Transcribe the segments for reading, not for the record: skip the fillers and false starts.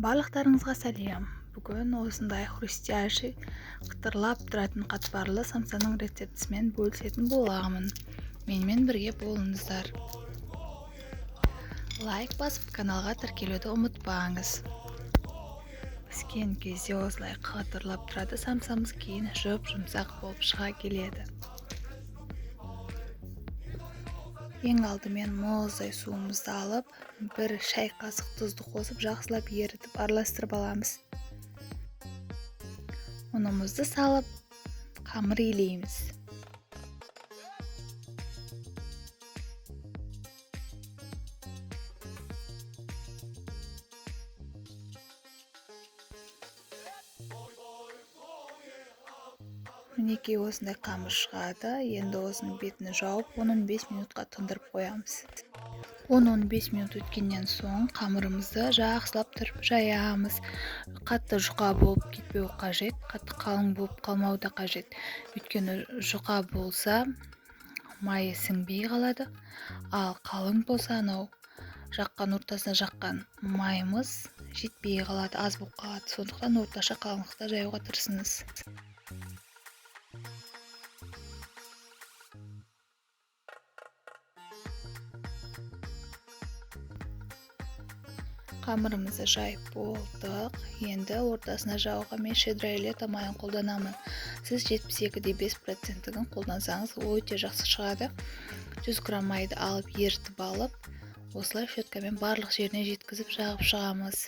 Барлықтарыңызға сәлем. Бүгін осындай хрустящий, қытырлап тұратын қатпарлы самсаның рецептісімен бөлісетін боламын. Менімен бірге болыңыздар. Лайк басып, каналға тіркелуді ұмытпаңыз. Піскен кезде осылай қытырлап тұрады самсамыз, кейін жұп-жұмсақ болып шыға келеді. Ең алдымен мұздай суымызды алып, бір шай қасық тұзды қосып, жақсылап ерітіп араластырып аламыз. Ұнымызды салып, қамыр илейміз. Мінекей осындай қамыр шығады. Енді осының бетін жауып, 10-15 минутқа тындырып қоямыз. 10-15 минут өткеннен соң қамырымызды жақсылап түріп жаямыз. Қатты жұқа болып кетпеу қажет, қатты қалың болып қалмау да қажет. Өйткені жұқа болса майы сіңбей қалады, ал қалың болса анау жаққан ортасына жаққан майымыз жетпей қалады, аз болып қалады. Сондықтан орташа қалыңдықта жаюға тырысыңыз. Қамырымызды жайып болдық. Енді ортасына жауға мен щедро лето майын қолданамын. Сіз 72,5%-ін қолдансаңыз өте жақсы шығады. 100 грамм майды алып, ерітіп алып, осылай щеткамен барлық жеріне жеткізіп жағып шығамыз.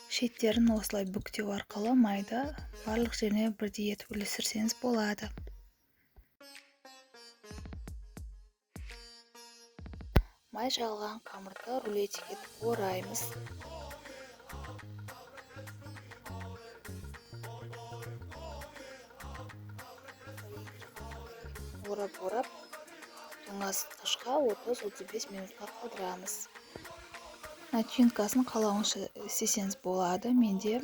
Шеттерін осылай бүктеу арқылы майды барлық жеріне бірдей етіп үлестірсеңіз болады. Май жағылған қамырды рулетик етіп ораймыз. Орап-орап тоңазытқышқа 30-35 минутқа қалдырамыз. Начинкасын қалауынша істесеңіз болады. Менде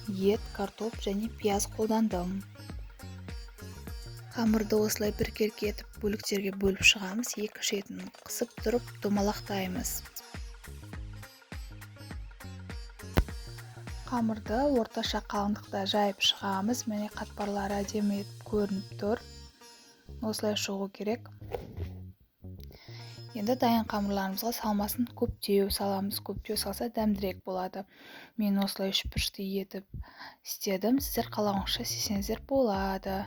ет, картоп және пияз қолдандым. Қамырды осылай біркелкі етіп бөліктерге бөліп шығамыз. Екі шетін қысып тұрып домалақтаймыз. Қамырды орташа қалыңдықта жайып шығамыз. Міне қатпарлары әдемі етіп көрініп тұр. Осылай шығу керек. Енді дайын қамырларымызға салмасын көптеу саламыз. Көптеу салса дәмдірек болады. Мен осылай үшбұрышты етіп істедім. Сіздер қалауыңызша істесеңіздер болады.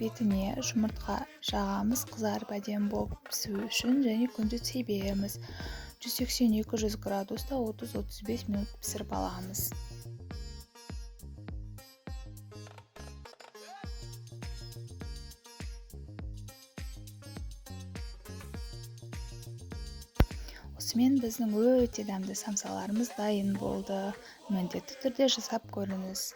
Бетіне жұмыртқа жағамыз, қызарып әдемі болып пісу үшін және күнжіт себеміз. 180-200 градуста 30-35 минут пісіріп аламыз. Осымен біздің өте дәмді самсаларымыз дайын болды. Міндетті түрде жасап көріңіз.